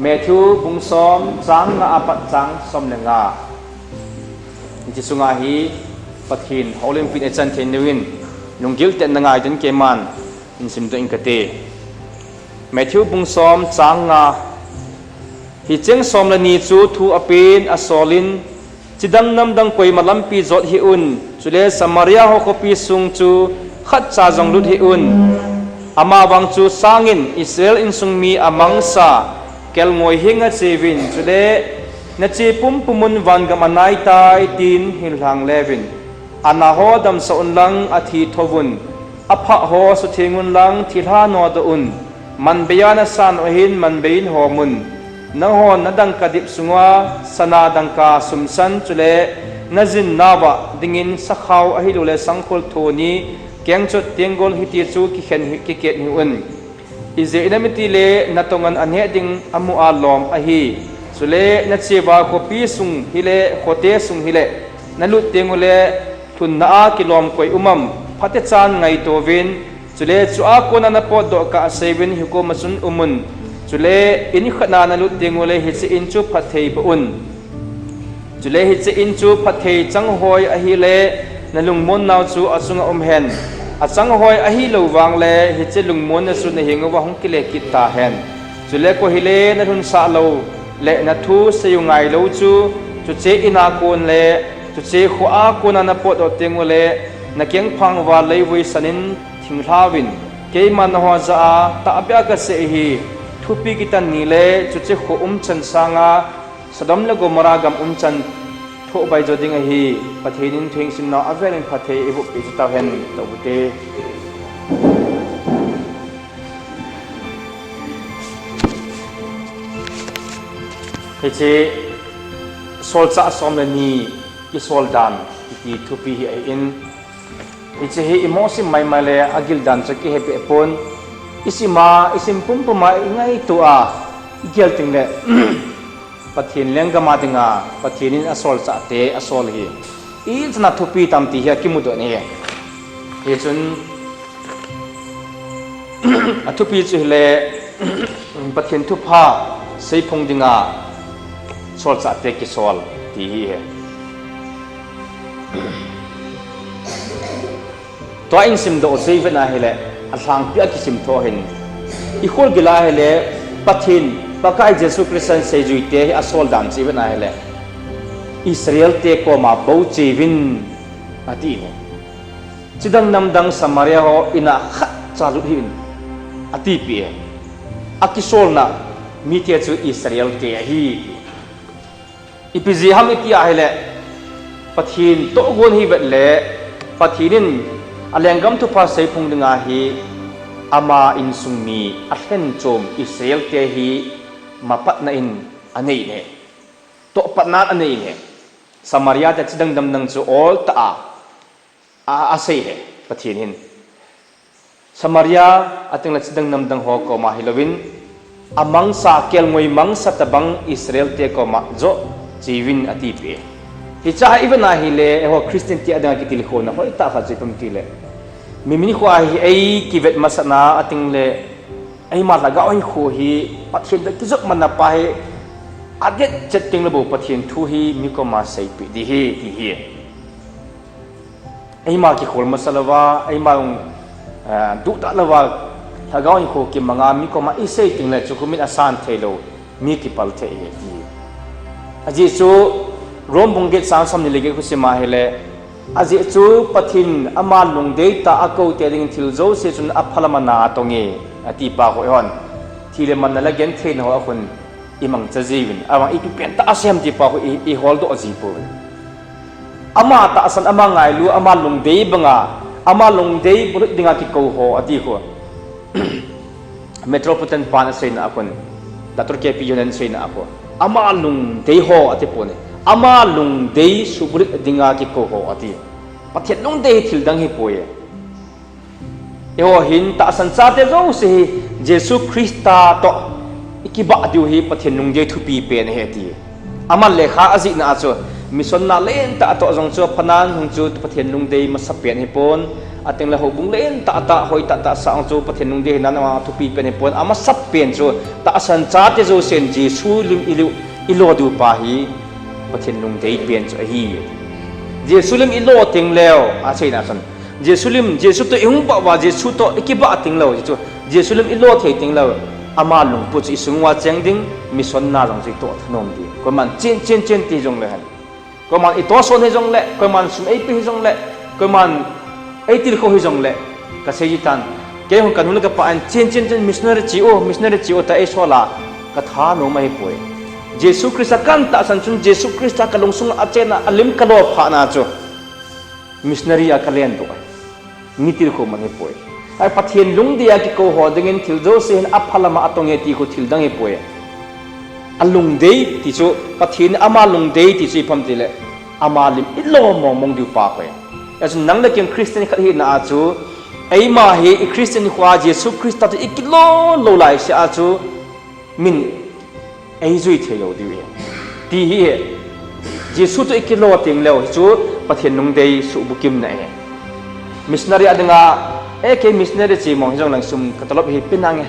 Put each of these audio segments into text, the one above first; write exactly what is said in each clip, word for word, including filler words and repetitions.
Matthew bung som chang nga apat chang som le nga. Hiche sunga hi Pathen houlimpi in ichan thei diuvin lunggil tah in nangai diuvin keiman hin simdoh inge kati. Matthew bung som chang nga. Hicheng som le ni chu thu apen asolin, chidang namdang koima lampi jot hih un, chule Samaria ho khopi sung chu khatcha jong lut hih un. Amavang chu sangin Israel insung mi amangsa kelngoi henga cheuvin, chule nache pumpum un vangam anaitai tin hin lhang leuvin. Ana ho damsah unlang athi thouvun, aphah ho sutheng unlang thilha nodoh un. Manbeiya nasan u ahin manbei in hom un. Nanghon nadangka dip sunga sana dangka sumsan chule najin nauva dingin sakhao ahilouleh sangkhol thoni, kengchot tenggol hiti chu kikhen hi, kiket hih un. Ijeh inem itile natongan aneh ding amu a lom ahi. Chule nacheuva khopi sung hile khote sung hile nalut tengule lhunna a kilom koi um am, phatechan ngaito uvin. Chule chua kona napotdoh kah a seiyuvin hikoma chun um un. Chule in khatna nalut tengule hiche in chu phatthei boh un. Chule hiche in chu phatthei changhoi ahile nalungmonnau chu achunga um hen. Achanghoi ahilou vangle hiche lungmonna chu nahenguva hung kile kit tahen. Chule koi hile nalhunsah lou le nathu seiu ngailou chu, chuche ina kon le chuche khoa kona napotdoh tengule nakengphang uva leivui sanin thinglhauvin. Keiman nangho jah a tahbeh a kasei ahi, thupi kitan ni le chuche kho umchan sanga Sodom le Gomorrah gam umchan thohbai jo ding ahi. Pathen in thuhing simnau avelin phatthei eiboh peh cheh tauhen, tobute. Hiche solchah som le ni kisol dan kiti thupi hi ahin, hiche hi imo sim maimai le agil dan chu kihe behpon, isima isim pumpuma ingaito a igel tengle Pathen lenggam a dinga Pathen in asolchahte asol hi ichan a thupi tam ti hi akimudoh ahi. Hichun athupi chu hile Pathen thupha seiphong dinga solchahte kisol ti hi ahi. Tua in simdoh chu ivet na hile alhangpi a kisim tho hin, ikhol gil a hile Pathen, Pakai Jesu Christa in seijuite hi asol dan chu ivet na hile Israelte koma bou cheuvin ati ahi. Chidang namdang Samaria ho ina khatcha lut hih un atipeh e. Akisolna mite chu Israelte ahi. Ipi jeh ham iti ahile Pathen tohgon hi vet le Pathen in alenggam thupha seiphong dinga hi ama insung mi alhenchom Israelte hi mapatna in anei ahi. Tohpatna anei ahi. Samaria te chidang namdang chu oltah a a, asei ahi, Pathen hin. Samaria atengle chidang namdang ho koma hilouvin, amangsa, kelngoi mangsa tobang Israelte koma joh cheuvin atipeh e. Hiche hi ivet na hile, eiho Christian te adinga kitilkhouna hoitah khat chu ipi ham itile, mi nikho hi eikivet masatna atengle, eima lhagao hinkho hi Pathen toh kijopmatna pa hi adet chet tengle bou Pathen thu hi mi koma seipeh ding ahi ti ahi. Eima kikhol masa louva, eima jong, eh, duhtah louva, lhagao hinkho kimanga mi koma isei tengle chu khumin asan theilou mi kipal thei ahi ti. Ajeh chu Rome bung get chang somni le get khu sim a hile, ajeh chu Pathen in ama lungdeitah a akoute dingin thil jouse chun aphalam a na atonge ati pa khu eihon thi le manna le gentheina ho a khun imangcha jiuvin, ahivang ipi pentah asei ham ti pa khu i, iholdoh ji pouvin. Ama tahsan, ama ngailu, ama lungdei banga, ama lungdei bulhit dinga kikou ho ati khu. Metropolitan pan aseina a khun, Doctor K P Yonan aseina a khu, ama lungdei ho ati poi. Ama lungdei subulhit dinga kikou ho ati. Pathen lungdei hi thil dang hipoi. Eiho hin tahsan chate jouse hi Jesu Christa toh ikibah diu hi Pathen lungdei thupi pen ahi ati. Aman lekha ajihna a chu, mission na lentah atoh jong chu, phanan hung chu Pathen lungdei masapen ahipon, Atengle houbung lentah tah, hoitah tah sang chu Pathen lungdei hinan ama thupi pen ahipon, amasat pen chu tahsan chate jousen Jesu lim i lo, i lo diu pa hi Pathen lungdei pen chu ahi. Jesu lim i lo tengleu, aseina chun, Jesu lim, Jesu toh i hung bah uva, Jesu toh i kibah tengleu, chu Jesu lim i lo thei tengleu, ama lungput chu i sung uva cheng ding, mission na jong chu i toh thanom ding. Koiman chen chen chen ti jongle hen. Koiman i tohson hijongle, koiman sum eipe hijongle, koiman eitilkhou hijongle, kasei ji tan. Kei hung kanu le kapa in chen chen chen missionary che o, missionary che o tia eisol a, kathanom ahipoi. Jesu Christa kan tahsan chun Jesu Christa kalungsunga achen a, alim kalo phat na chu missionary a kalen doh ahi. Mi tilkhou man ahipoi. Ahi, Pathen lungdei a kikou ho dingin thil jouse hin apha lama atong e ti khu thil dang ahipoi. Alungdei ti chu, Pathen ama lungdei ti chu ipi ham itile, ama lim i lo mong mong diu pa khu ahi. Ahin nang le kei Christian khat hina a chu, eima hi i Christian khu a Jesu Christa toh i kilo lou laisea chu, min eijui thei lou diu ahi. Ti hi ahi. Jesu toh i kilo tengleu hi chu Pathen lungdei suhbukimna ahi. Missionary a dinga, e kei missionary che mong hijongleng sum ka tolop hi pe nange,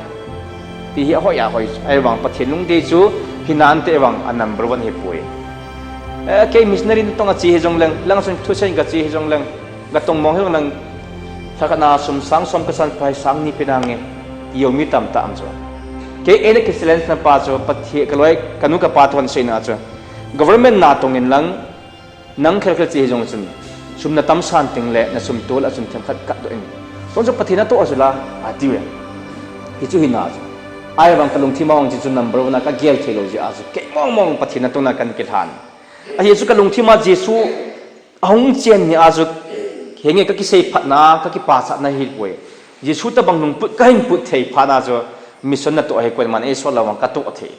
ti hi ahoi ahoi chu. Ahivang Pathen lungdei chu hinante vang a number one ahipoi. E kei missionary natong a che hijongleng, lang chun thusein kache hijongleng, katong mong hijongleng, lhakhat na sum sang som kasan pai, sang ni pe nange, ti jong mi tamtah um chu. Kei eina kichallenge na pa chu, Pathen kaloi, kanu kapa toh kaseina chu, government natong inlang, nang khelkhel che hijong chun, sum natamsan tengle, nasum tol a chun themkhat katdoh in. Chujong chu Pathen natoh a chu la, atiuve. Hichu hina chu. Ahivang kalungthim a hung che chu number one a kagel thei lou jeh a chu, kei mong mong Pathen natong na kan kilhan. Ahi chu kalungthim a Jesu ahung chen ni a chu, henge kakisei phatna, kakipachatna ahipoi. Jesu tobang lungput kahin put thei phat na chu, mission natoh hi koiman eisol lou vang katoh thei.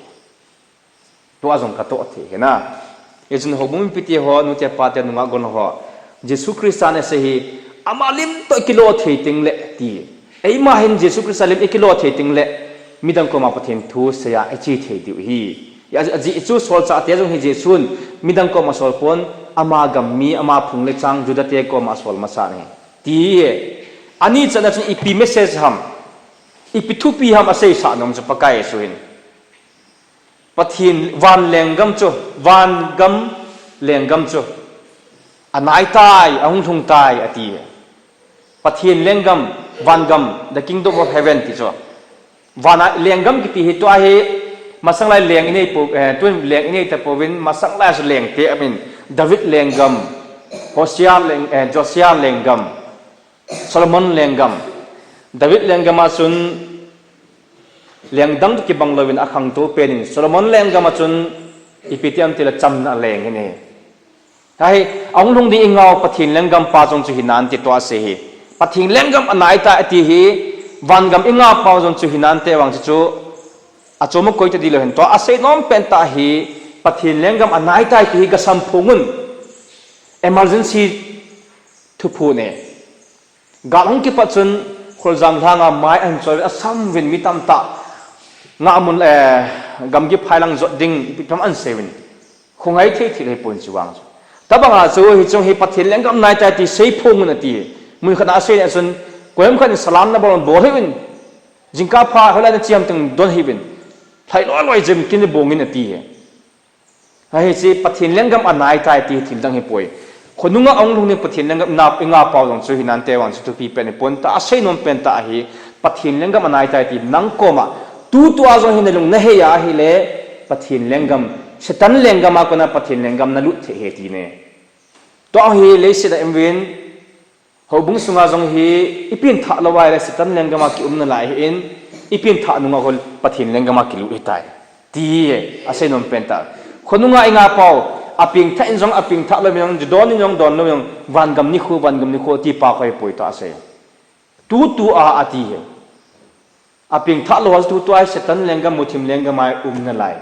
Tua jong katoh thei hina. Hichun houbung mipite ho, nute pate, nungah gon ho, Jesu Christa in asei hi, ama lim toh i kilo thei tengle ti. Eima hin Jesu Christa lim i kilo thei tengle, midang koma Pathen thu seiya iche thei diu ahi. Ajeh chu solchahte jong hi Jesun midang koma asol pon, ama gam mi, ama phung le chang Judate koma asol masa ahi. Ti ahi. Ani channa chun ipi message ham, ipi thupi ham aseisah nom chu Pakai Jesu hin. Pathen van lenggam chu, van gam lenggam chu anai tai, ahung lhung tai ati. Pathen lenggam, van gam, the kingdom of heaven ti chu. Vana lenggam kiti hi tua hi, masang lai leng inei pou, eh, tun leng inei tapouvin, masang lai chu lengte aumin, David lenggam, Hosea leng, eh, Josiah lenggam, Solomon lenggam. David lenggam a chun leng dang toh kibang louvin akhangtou pen in, Solomon lenggam a chun ipi ti ham itile chamna leng ahi. Ahi, ahung lhung ding i ngah u Pathen lenggam pa jong chu hinante tua asei hi. Pathen lenggam anai tai ati hi, van gam i ngah pau jong chu hinante vang chu chu, achom a koi tadih lou hin tua asei nom pen tah hi, Pathen lenggam anai tai ti hi gasam phong un. Emergency thuphon e. Gal hung kipat chun, Kholjam lhanga mai ahin choi uvin, asam uvin mi tamtah. Ngahmun, eh, gamgi phai lang jot ding, ipi ham ahin sei uvin. Khongai thei thei lou ahipon chu vang chu. Tobang a chu hiche hi Pathen lenggam nai tai ti sei phong un ati. Mun khat a asei le chun, koiham khat in salam nabol un bol hih un. Jingkah pha hoilai nache ham tin don hih un. Lhai loi loi jem kin le bong in ati. Ahi chu Pathen lenggam anai tai ti thil dang ahipoi. Khonunga ahung lhung ding Pathen lenggam i ngah pau jong chu hinante vang chu thupi pen ahipon, tua asei nom pen tah ahi, Pathen lenggam anai tai ti nang koma. Tutua jong hi nalung nahei a ahile, Pathen lenggam, Satan lenggam a kona Pathen lenggam nalut thei ahi ti ahi. Tua hi leiset a ium uvin, houbung sunga jong hi, i pengthah lou uva ahile Satan lenggam a kium nalai ahin, i pengthah nunga hol Pathen lenggam a kilut ahitai. Ti hi asei nom pen tah. Khonunga i ngah pau, apengthah in jong, apengthah lou in jong, judon in jong, don lou in jong, van gam nikho, van gam nikho, ti pa khu ahipoi tua asei. Tutua ati hi. Apengthah lou ho chu tutua hi Satan lenggam, muthim lenggam a um nalai.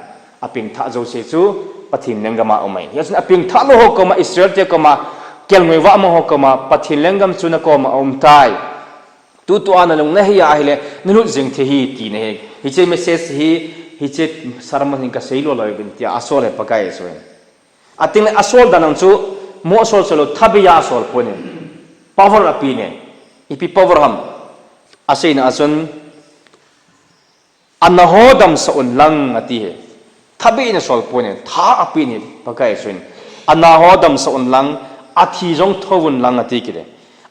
Apengthah jouse chu Pathen lenggam a um ahi. Hijeh chun apengthah lou ho koma, Israel te koma, kelngoi vah mang ho koma, Pathen lenggam chu nakoma aum tai. Tutua nalung nahei a ahile, nalut jing thei ahi ti ahi. Hiche message hi, hiche sermon hin kasei lou lou uvin tia asol e Pakai Jesu hin. Atengle asol dan jong chu, mo asol sol lou, thabeiya asol pon in. Power apen e. Ipi power ham? Aseina a chun, "Ana ho damsah un lang," ati hi. Thabeiyin asol pon e, tha apen hi Pakai chun. "Ana ho damsah un lang, athi jong thou un lang," ati kit e.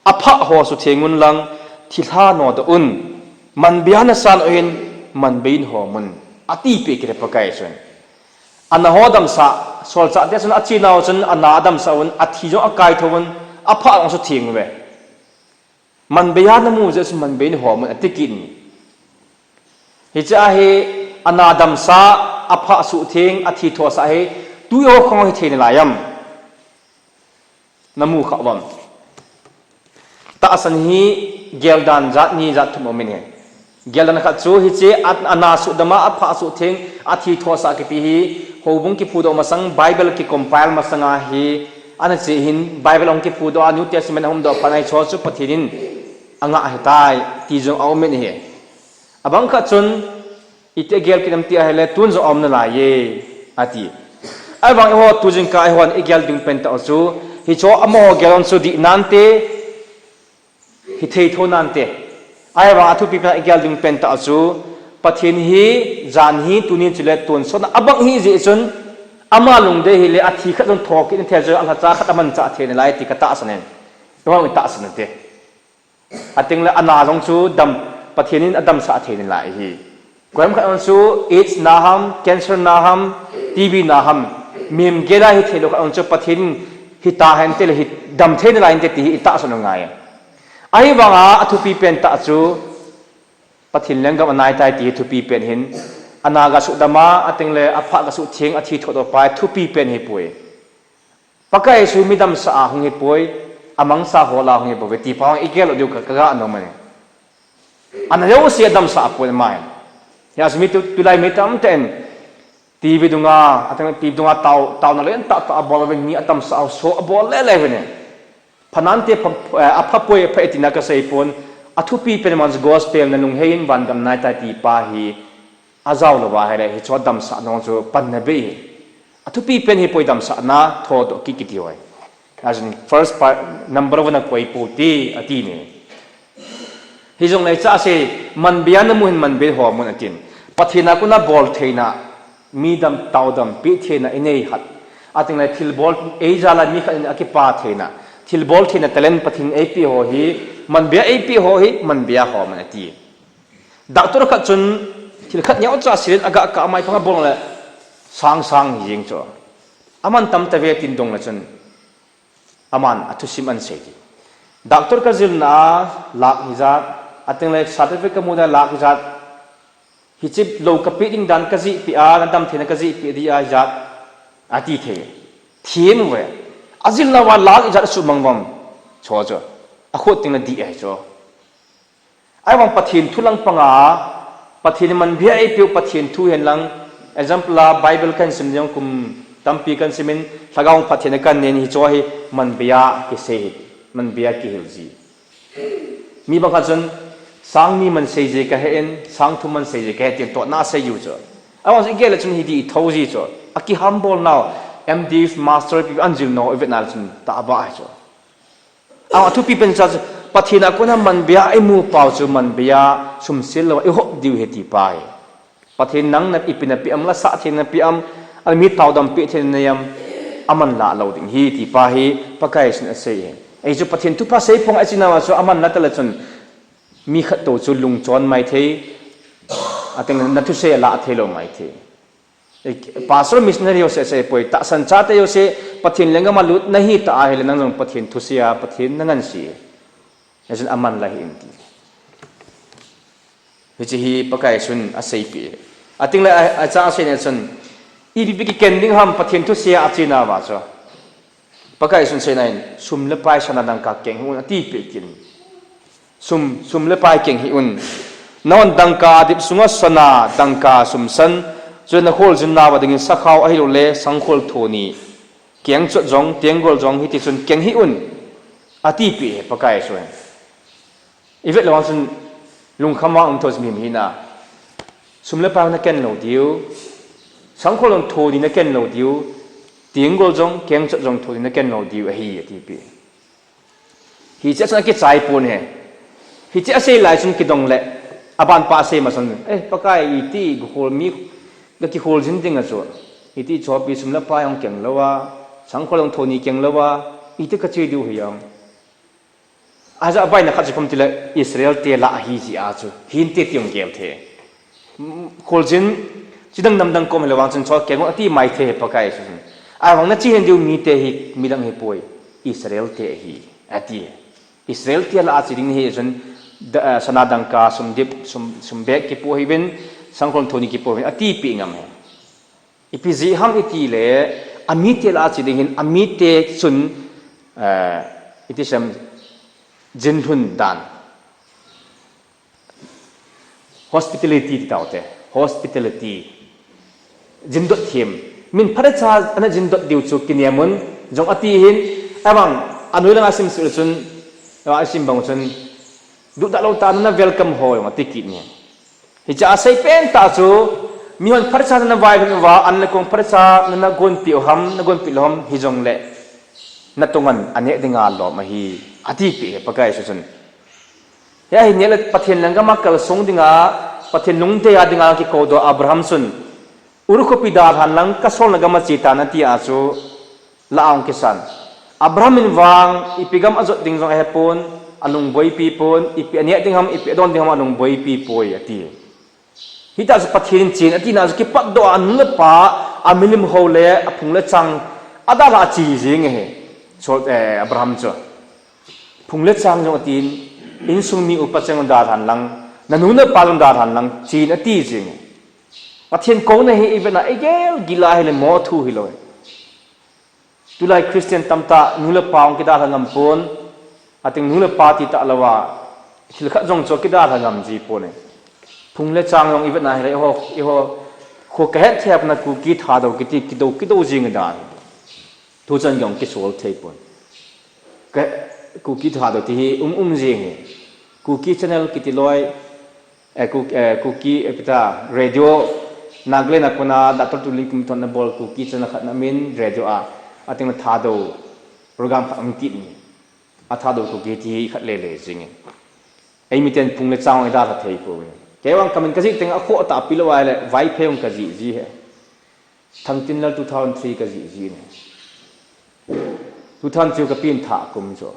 "Aphah ho sutheng un lang, thilha nodoh un. Manbeiya nasan u hin, manbeiyin hom un," ati peh kit e Pakai chun. Ana ho damsah, solchahte chun achenau chun ana adamsah un, athi jong akaithou un, aphah jong asutheng uve. Manbeiya namu jeh chun manbeiyin hom un ati kit in. Hiche a hi ana damsah, aphah sutheng, athi thosah hi, tui ho khang hithei nalai am? Namu kha uvam? Tahsan hi geldan jat ni jat thum umin ahi. Geldan khat chu hiche a, ana sudam a, aphah sutheng, athi thosah kiti hi, houbung kiphudoh masang, Bible kicompile masang a hi, ana che hin, Bible ahung kiphudoh a, New Testament ahung doh phat a hiche chu Pathen in angah ahitai, ti jong aumin ahi. Abang khat chun, "Iti gel kit em?" ti ahile, "Tun jong aum nalai e," ati. Ahivang eiho tujingkah eihon igel ding pentah u chu, hiche amaho gel u chu dih nante, hithei thou nante. Ahivang athupi pen a igel ding pentah u chu, Pathen hi jan hi tuni chule tonsot na abang hijeh chun, ama lungdei hile athi khat jong thokit in thei chu alhacha khat amanchah thei nalai ti katahsan in. Eiho itahsan ute. Atengle ana jong chu dam, Pathen in adamsah thei nalai ahi. Koiham khat jong chu AIDS na ham, cancer na ham, T B na ham, mihem gel a hithei lou khat jong chu Pathen in hita hen tile hi dam thei nalai inte ti hi itahsan u ngai. Ahivanga athupi pentah chu Pathen lenggam anaitai ti hi thupi pen hin, ana gasudam a, atengle aphah gasutheng, athi thodoh pa hi thupi pen hipoi. Pakai Jesu midamsah a hung hipoi, amangcha hol a hung hibouve ti pa hung igel u diu ka, kaga nom e. Ana jouse adamsah pon ama hi. Hijeh chun mi tu, tulai mi tamtah in T V dunga, atengle T V dunga tao, taona lentah tah abol uvin mi adamsah u so abol lele uvin e. Pha nante, pha, eh, apha poi, apha e tina kasei pon, athupi pen man gospel na lungheiyin vangam naitai ti pa hi, ajao louva ahile, hiche damsah nung chu panna bei hi. Athupi pen hipoi damsahna thodoh kit kiti ho hi. As in, first part, number one a koi pou te, ati ne. Hijongle hiche a asei, manbeiya namu hin manbeiyin hom un atin. Pathen a kona bol theina, mi dam, tao dampi theina inei hat. Atengle thilbol, eijal a mi khat in akipa theina. Thilbol theina talent Pathen in eipeh ho hi, manbeiya eipeh ho hi, manbeiya hom un ati. Doctor khat chun, thil khat neocha silin aga kah mai panga bol le, sang sang hi jeng chu. Aman tam tave tin dong le chun. Aman athusim ahin sei ti. Doctor kajilna a lakh hijat, atengle certificate kamu dan lakh hijat, hiche lou kapeh ding dan kajih peh a, nadam theina kajih peh ding ahijat, ati thei. Thim uve. Ajilna uva lakh hijat asuhmang uvam. Chu chu. Akhut tengle dih ahi chu. Ahivang Pathen thu lang panga, Pathen in manbeiya eipeu Pathen thu hen lang, example a Bible kahin sim jong kum tampi kahin simin, lhagao phattheina kahin nei hi chu hi manbeiya kisei hi, manbeiya kihil ji. Mi bang khat chun, sang ni man sei ji kahen, sang thum man sei ji kahen tin tohna asei u chu. Ahivang chu igel le chun hiti ithou ji chu. Akihambol nau, M Div, Master pi anjil nau ivet na le chun tahbeh ahi chu. Ahivang athupi pen cha chu, Pathen a kona manbeiya imu pau chu manbeiya sum sel lou ihop diu ahi ti pa hi. Pathen nang na ipi napeh am, lasah thei napeh am, amin tao dampi thei na nei am, aman lah lou ding ahi ti pa hi, Pakai Jesun asei ahi. Ahi chu Pathen thupha sei pong a ichi nauva chu aman lah ta le chun, mi khat tou chu lungchon mai thei, atengle na thusei alah thei lou mai thei. Pastor, missionary ho seh seh poi, tahsan chate ho seh, Pathen lenggam a lut nahi ta ahile nang jong Pathen thusei a, Pathen na ngansi. Hijeh chun aman lah hih in ti. Hiche hi Pakai Jesun aseipeh. Atengle a, acha aseina chun, ipi pi kiken ding ham Pathen thusei a achi nauva chu. Pakai Jesun aseina in, sum le pai sana dangka keng hih un ati peh kit in. Sum, sum le pai keng hih un. Nahon dangka adip sunga sana dangka sum san, chule nakholjin nauva dingin sakhao ahilouleh sangkhol thoni, kengchot jong, tenggol jong hiti chun keng hih un. Ati peh e Pakai Jesun. Ivet lou vang chun lungkham a um thou jing hina. Sum le pai na ken lou diu. Sangkhol jong thoni na ken lou diu. Tenggol jong, kengchot jong thoni na ken lou diu ahi, ati peh. Hiche chun akichai pon ahi. Hiche asei lai chun kidong le, aban pa asei ma chun, eh, Pakai iti gukhol mi, ga kikhol jin ding a chu. Iti chopi sum le pai hung keng lou a, sangkhol hung thoni keng lou a, iti ka che diu hi jong. Aja abaina khat chu pum tile Israel te lah ahi ji a chu. Hinte ti hung gel the. Kholjin, chidang namdang kom hilou vang chun chol keng ati mai the Pakai chu. Ahivang na che hen diu mite hi, midang hi poi. Israel te hi, ati. Israel te lah a che ding hi chun, da-, ah, sana dangka sum dip, sum, sum bek kipu hi uvin, sangkhol thoni kipu hi uvin, ati pi ngam hi. Ipi jeh ham iti le, amite lah a che ding hin, amite chun, eh, iti sem, jinlhun dan. Hospitality ti tau te, hospitality. Jindot them. Min phatecha ana jindot diu chu kinem un, jong ati hin, ahivang, anoi langa sim sil chun, ahivang asim bang chun, duhdah lou tah a na welcome ho jong ati kit ni. Hiche asei pen tah chu, mihon phatecha na vailhun uva, an le kong phatecha na gonpeh u ham, na gonpeh lou ham, hijongle, natong in aneh dinga lom ahi, ati peh e Pakai Jesu chun. Hia hi neh le Pathen lenggam a kalsong dinga, Pathen lungdei a dinga kikou doh Abraham chun, Ur khopi dalhan lang kasolna gam a che tan ati a chu, lah a hung kisan. Abraham in vang, ipi gam ajot ding jong ahepon, alungboipi pon, ipi aneh ding ham, ipi adon ding ham alungboipi poi ati. Hitah chu Pathen in chen atina chu kipatdoh a, anu le apa, amilim hou le, aphung le chang, adalha a che jeng ahi. Chu, eh, Abraham chu. Phung le chang jong atin, insung mi upa cheng dalhan lang, nanu napa jong dalhan lang, chen ati jeng ahi. Pathen kouna hi ivet na igel gila hile mo thu hilou. Tulai Christian tamtah nu le pa hung kidalha ngam pon, ating nu le pa ti talou a, thil khat jong chu kidalha ngam ji pon e. Phung le chang jong ivet na hile, eiho, eiho, kho kahet thei a pat na Kuki Thadou kiti, kidou, kidou jing dan. Tuchan jong kisol thei pon. Ka, Kuki Thadou ti hi um um jing hi. Kuki Channel kiti loi, eh, Ku-, eh, Kuki, eh, pita, radio, Nagaland a kona, Doctor Tulikum thon na bol Kuki Channel khat na min radio a, ating na Thadou program khat um kit ni. A Thadou Kuki ti hi khat lele jing hi. Eimiten phung le chang idalha thei pon. Kei vang kamin kajih teng a khoh tahpi lou a le, Vaiphei jong kajih ji hi. Thangtinlal two thousand three kajih ji ni. Two thousand three kapen thah kum chu.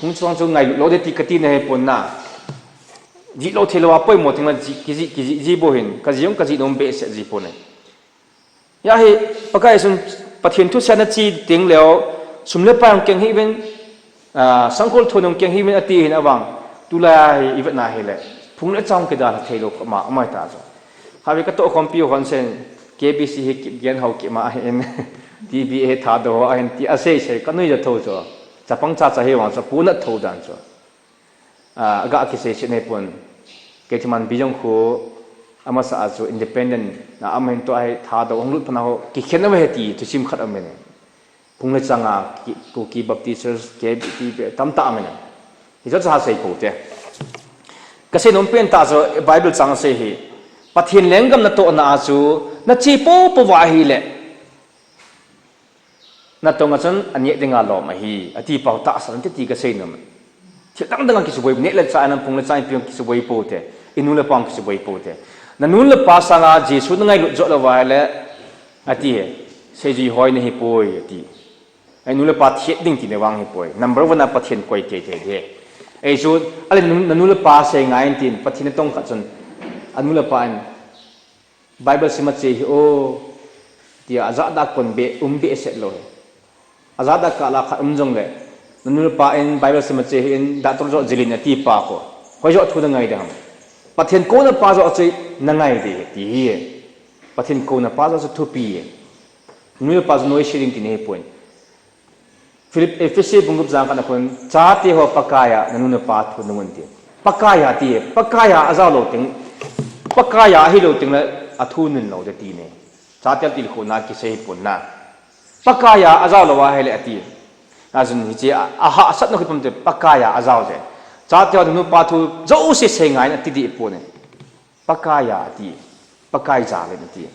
Phung chang chu ngailut lou de ti kati na hepon na. Jih lou thei lou a poimo teng la jih, kijih, kijih ji bou hin. Kajih jong kajih nom behseh ji pon e. Hia hi, Pakai Jesun Pathen thusei a na che teng leu, sum le pai hung keng hih uvin, ah, sangkhol thon hung keng hih uvin ati hin avang, tulai a hi ivet na hile, phung le chang kidalha thei lou ma, amai ta chu. Havi katoh khompi u hon sen, K B C hi Kipgen Haokip ma ahin, T V A hi Thadou ho ahin, ti asei sei, kanui ja tho chu. Chapang chacha hi vang chu, punat tho dan chu. Ah, aga kisei se nei pon. Keithaman Bijong khu amasa a chu independent na ahin tua hi Thadou hung lut phat na ho kikhen a ve ti thusim khat aum e. Phung le chang a ki, Kuki Baptist Church, K B T pe tamtah aum e. Hichu cha sei pou te. Kasei nom pen tah chu Bible chang sei hi. Pathen lenggam natoh na a chu nache popo va hile. Natong a chun aneh dinga lom ahi, ati pau tahsan titi kasei nom. Thil dang dang a kisuboi, neh le chah a, phung le chang a ipi kisuboi pou te, inu le pa kisuboi pou te. Nanu le pa sanga Jesu na ngailut jo lou va le, ati e, seijui hoi nahi poi, ati. Inu le pa thiet ding ti na vang hi poi. Number one a Pathen koi teitei de. Ei chu, ale nu, nanu le pa sei ngai in tin, Pathen natong khat chun, anu le pa in, Bible sim a che hih o, tia ajah dah kon be, um behseh lou hi. Ajah dah kah la khat um jongle, nanu le pa in Bible sim a che hih in, doctor joh jilin ati pa kho. Hoi joh thu na ngai ding ham. Pathen kouna pa joh chu na ngai ding hi, ti hi. Pathen kouna pa joh chu thupi hi. Nanu le pa chu noi sharing ti nahi poi. Philip, Ephesi bung gup chang khat na khun, chate ho Pakai a, nanu napa thu nung un ti. Pakai a ti, Pakai a ajao lou teng, Pakai a ahilou teng le athu nun lou de ti ne. Chate tilkhouna kisei hi pon na. Pakai a ajao lou a hile ati. Ajun hiche a, ahahsatna khu pum te Pakai a ajao je. Chate ho nanu napa thu jouse sei ngai in ati ding pon e. Pakai a ati, Pakai jal in ati.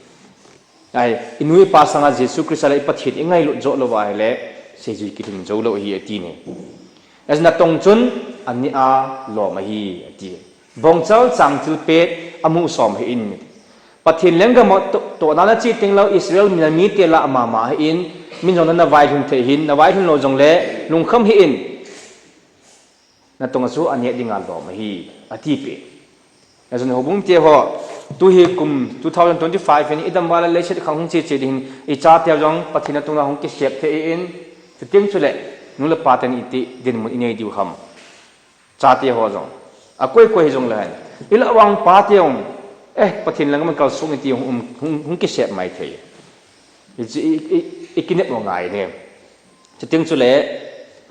Ai, inu ipa sanga Jesu Christa le i Pathen i ngailut jo lou va ahile, seijui kilhing jou lou ahi ati ne. As natong chun, aneh a lom ahi, ati. Bongchal changchil pet amu som hih in. Pathen lenggam a to, tohna nache tengleh Israel mi, namite lah a mama hih in, min jong nana vailhun thei hih in, navailhun lou jongleh lungkham hih in. Natonga chu aneh dinga lom ahi, atipeh. Ajeh chu houbung te ho, tuhi kum two thousand twenty-five hin idam val a leiset khang hung che che ding hin, ichate jong Pathen natunga hung kisep thei in, chuteng chuleh nu le pa ten iti dinmun inei diu ham. Chate ho jong, akoi koi hijongleh hen, ilah vang pate jong, eh, Pathen lenggam kalsong iti hung, hung, hung kisep mai thei. I, i, i, ikinep u ngai ne. Chuteng chuleh,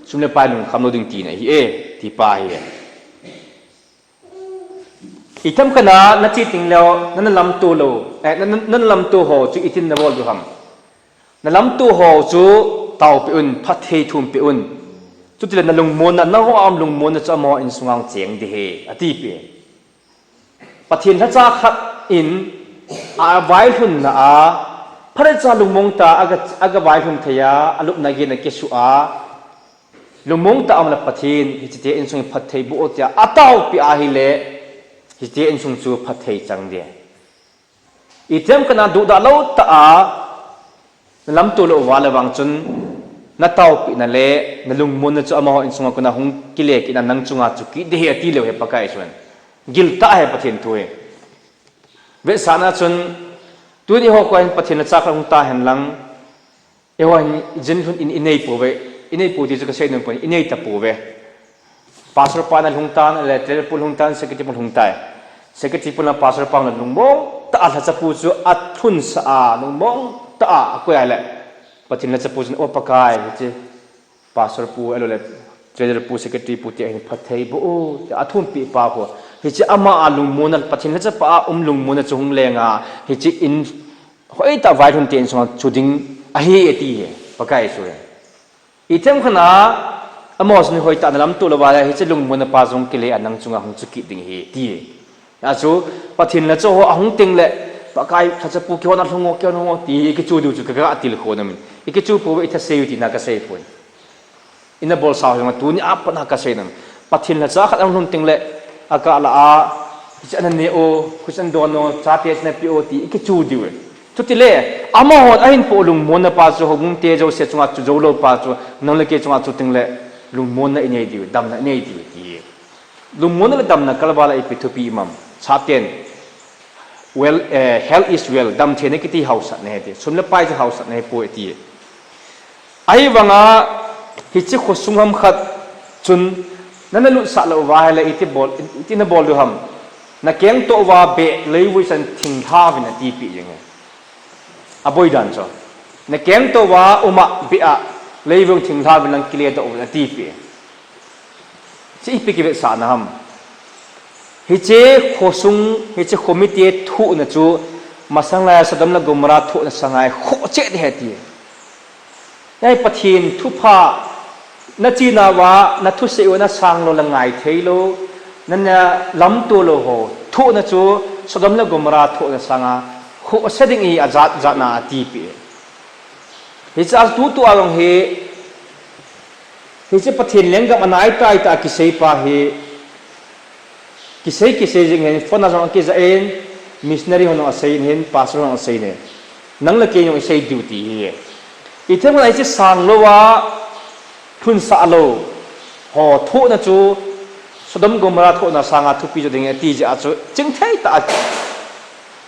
sum le pai lungkham lou ding tina ahi e, ti pa ahi e. Ithemkhat a nache tengleh, nana lamto lou, eh, nana, nana lamto ho chu itin nabol diu ham. Nalamto ho chu taopeh un, phatthei thumpeh un. Chutileh nalungmonna, naho a um lungmonna chu amaho insunga cheng ding ahi, atipeh. Pathen lhacha khat in availhunna a, phatecha lungmong tah a aga, aga vailhun thei a, alupna geiyin akisuh a, lungmong tah a um leh Pathen, hichete insung phatthei boh o tia ataopeh ahileh, hichete insung chu phatthei chang ding. Ithemkhat a duhdah lou tah a nalamto lou uva leh vang chun, nataopehna le nalungmonna chu amaho insunga kona hung kile kit na, nang chunga chu kit ding ahi, ati leu ahi Pakai chun. Giltah ahi Pathen thu hi. Vetsahna chun, tuni eiho koma hin Pathen lhacha khat hung ta hen lang, eiho hin jinlhun in inei pouve, inei pou ti chu kasei nom pon, inei tapouve. Pastor pa na lhung tan, le treasurer pu lhung tan, secretary pu lhung tai. Secretary pu le pastor pa na lungmong tah a lhacha pu chu alhunsah a, lungmong tah a, akoi ahileh, Pathen lhacha pu chun, O Pakai, hiche pastor pu, ahilou le treasurer pu, secretary pu te hin phatthei boh o, tia athumpeh pa khu. Hiche ama a lungmonna, Pathen lhacha pa a um lungmonna chu hung leng a, hiche in hoitah a vailhun te insunga chu ding ahi, ati ahi, Pakai chu. Ithemkhat a, amaho chun hoitah a nalamto lou uva leh, hiche lungmonna pa jong kile a nang chunga hung chu kit ding ahi, ati. Achu, Pathen lhacha ho ahung tengleh, Pakai lhacha pu kihon a lhung o, kihon o, ti ikichu diu chu kaga tilkhouna min. Ikichu pouve, ithasei u tina kasei pon. Ina bolsa ho jong tuni a pat a kasei nom. Pathen lhacha khat ahung lhun tengleh, akah lah a, hiche ana neh o, hiche ana don o, chate hiche ana pe o, ti ikichu diu e. Chutileh, amahon ahin poh lungmonna pa chu houbung te jouse chunga chu jou lou pa chu, nang le kei chunga chu tengleh, lungmonna inei diu, damna inei diu, ti. Lungmonna le damna kal uva leh ipi thupi um am. Chaten, well, eh, health is wealth, damtheina kiti hausatna ahi ti. Sum le pai chu hausatna ahipoi ti. Ahivanga, hiche khosung ham khat chun, nana lutsah lou uva ahileh iti bol, iti nabol diu ham. Nakeng toh uva beh leivui chan thinglha uvin atipeh jeng e. Aboi dan chu. Nakeng toh uva um a beh a leivui thinglha uvin lang kile doh uvin atipeh. Hiche ipi kivetsahna ham. Hiche khosung, hiche khomite thohna chu, masang laiya Sodom le Gomorrah thohna sanga hi khoh cheh ding ahi ati. Hiche Pathen thupha, nachena uva, nathusei uva nasang lou le ngai thei lou, nana lamto lou ho thohna chu, Sodom le Gomorrah thohna sanga khoh cheh ding ahi, ajat jat na atipeh. Hiche a tutua jong hi, hiche Pathen lenggam anai tai tah a kisei pa hi, kisei, kisei jing hin, phone a jong akija in, missionary hon jong asei in hin, pastor hon jong asei in. Nang le kei jong isei diu ti ahi. Ithemkhat a hiche sang lou a, lhunsah lou ho thohna chu, Sodom Gomorrah thohna sanga thupi jo ding ati jeh a chu, chingthei tah a,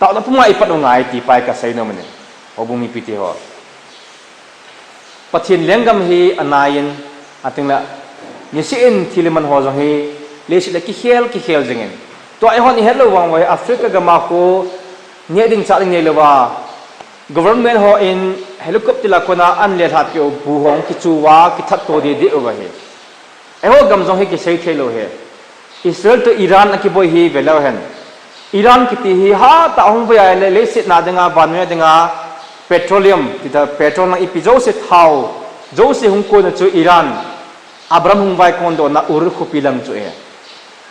taona puma ipat u ngai ti pa hi kasei nom e. Houbung mipite ho. Pathen lenggam hi anai in, atengleh, niseh in thil iman ho jong hi, leiset a kikhel, kikhel jing in. Tua eihon ihet lou vang uva hi Africa gam a khu, neh ding chah ding neilou va, government hon helicopter a kona an le lhat keu bu hung kichu uva, kithat to deh deh uva hi. Eiho gam jong hi kisei thei lou hi. Israel toh Iran akiboi hi veleu hen. Iran kiti hi hatah a hung boi a ahileh, leiset na dinga, vannoi a dinga, petroleum, tita petrol na ipi jouse thao, jouse hung kona chu Iran, Abraham hung vaikon dohna Ur khopi lang chu ahi.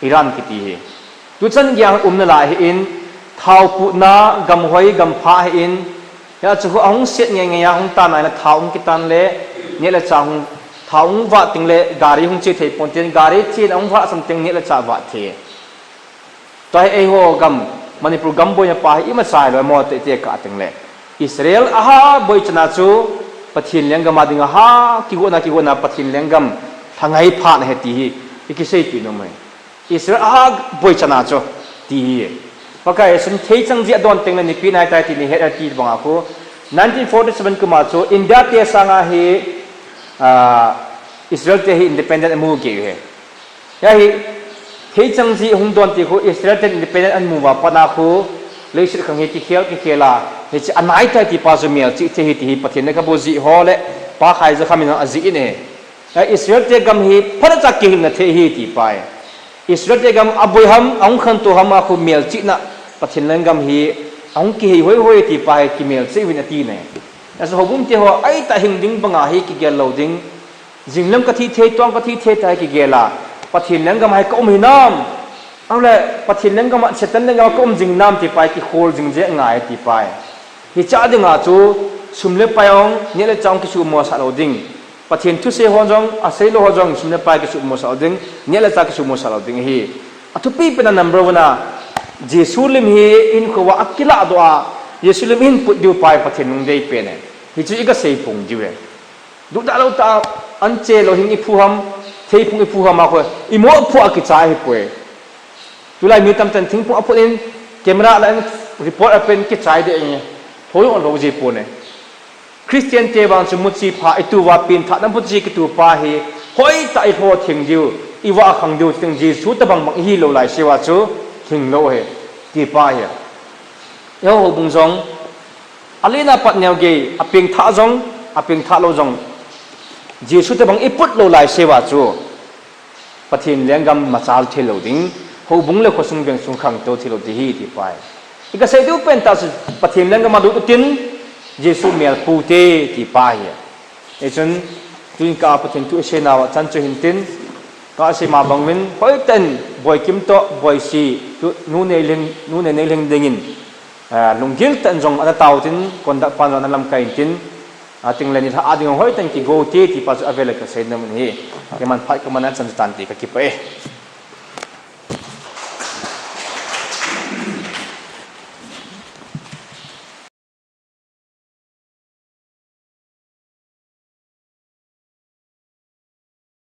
Iran kiti hi. Tuchan geiya umna lai ahin, thao puhna, gam hoi, gam pha ahin, hia chu ahung set ngei ngei a, hung tan a ahileh thao hung kitan le, neh le chah hung Hung vah teng le gari hung che thei pon tin, gari chen a hung vah sam teng neh le chah vah thei. Tua hi eiho gam, Manipur gam boina pa hi ima chai lo mo te te ka teng le. Israel aha boi chana chu Pathen lenggam a ding aha kigona kigona Pathen lenggam thangai pha na he ti hi. I kisei pi nom mai. Israel aha boi chana chu ti hi. Pakai sun thei chang ji adon teng le nipi nai tai ti ni het a ti banga khu. Nineteen forty-seven kuma chu India te sanga hi, ah, Israel te hi independent amu ke he. Ya hi, thei chang ji hung don ti khu Israel te independent an mu va pana khu leiset khang hi kikhel kikhel a, hi chi anai tai ti pa chu mel chi thei hi ti hi Pathen ne ka bu ji ho le pa khai ja khamin a ji in e. Ya Israel te gam hi phana cha kihilna thei hi ti pa e. Israel te gam aboi ham, ahung khantou ham a khu mel chi na Pathen lenggam hi ahung kihei hoi hoi ti pa hi kimel chi vin ati ne. Ya so hobung te ho ai ta hing ding banga hi kigel lo ding. Jinglam ka thi thei, tuang ka thi thei ta kigel a. Pathen lenggam hai ka um hinam. Ang le Pathen lenggam a Satan lenggam ka um jing nam ti pai kikhol jing je ngai ti pai. Hi cha dinga chu sum le pai ong, neh le chah ong kisumo sa lo ding. Pathen thusei ho jong, asei lo ho jong, sum le pai kisumo sa lo ding, neh le chah kisumo sa lo ding hi. Athupi pena number one a, Jesu lim hi in khuwa akila do a, Jesu lim in put diu pai Pathen nung dei pen e. Hi chu i ka sei pung diu e. Duda lo ta an che lo hing i phu ham, thei phung i phu ham a khu, i mo phu a kichai hi poi. Tulai mi tam ten thing phung a phun in, camera la in report a pen kichai de eng e. Thoi on lo ji pon e. Christian te vang chu muchi pha i tu va pin tha na muchi ki tu pa hi, hoi ta i ho thing diu, i va khang diu thing Jesu ta bang bang hi lo lai siwa chu, thing lo he, ti pa hi. Yo ho bung jong, Alina pat neo gei, a peng tha jong, a peng tha lo jong. Jesu te bang i put lo lai sewa chu. Pathen lenggam machal thei lo ding. Hobung le khosung veng sung khang to thei lo ding hi ti pai. I ka sei diu pen ta chu Pathen lenggam a lut utin Jesu mel pu te ti pa hi. Ei chun, tuin ka Pathen thu i sei nau a chan chu hin tin, ka sei ma bang vin, hoi ten, boi kim to, boi si, tu, nu nei ling, nu nei nei ling dingin, ah, lunggil ten jong ana tau tin, kondak pan jong ana lam kai tin, a ting le ni tha a ding hoi ten ki go te, ti pa chu a vele ka sei na mun hi, ke man phai ka man a chan chu tan ti ka kipa e.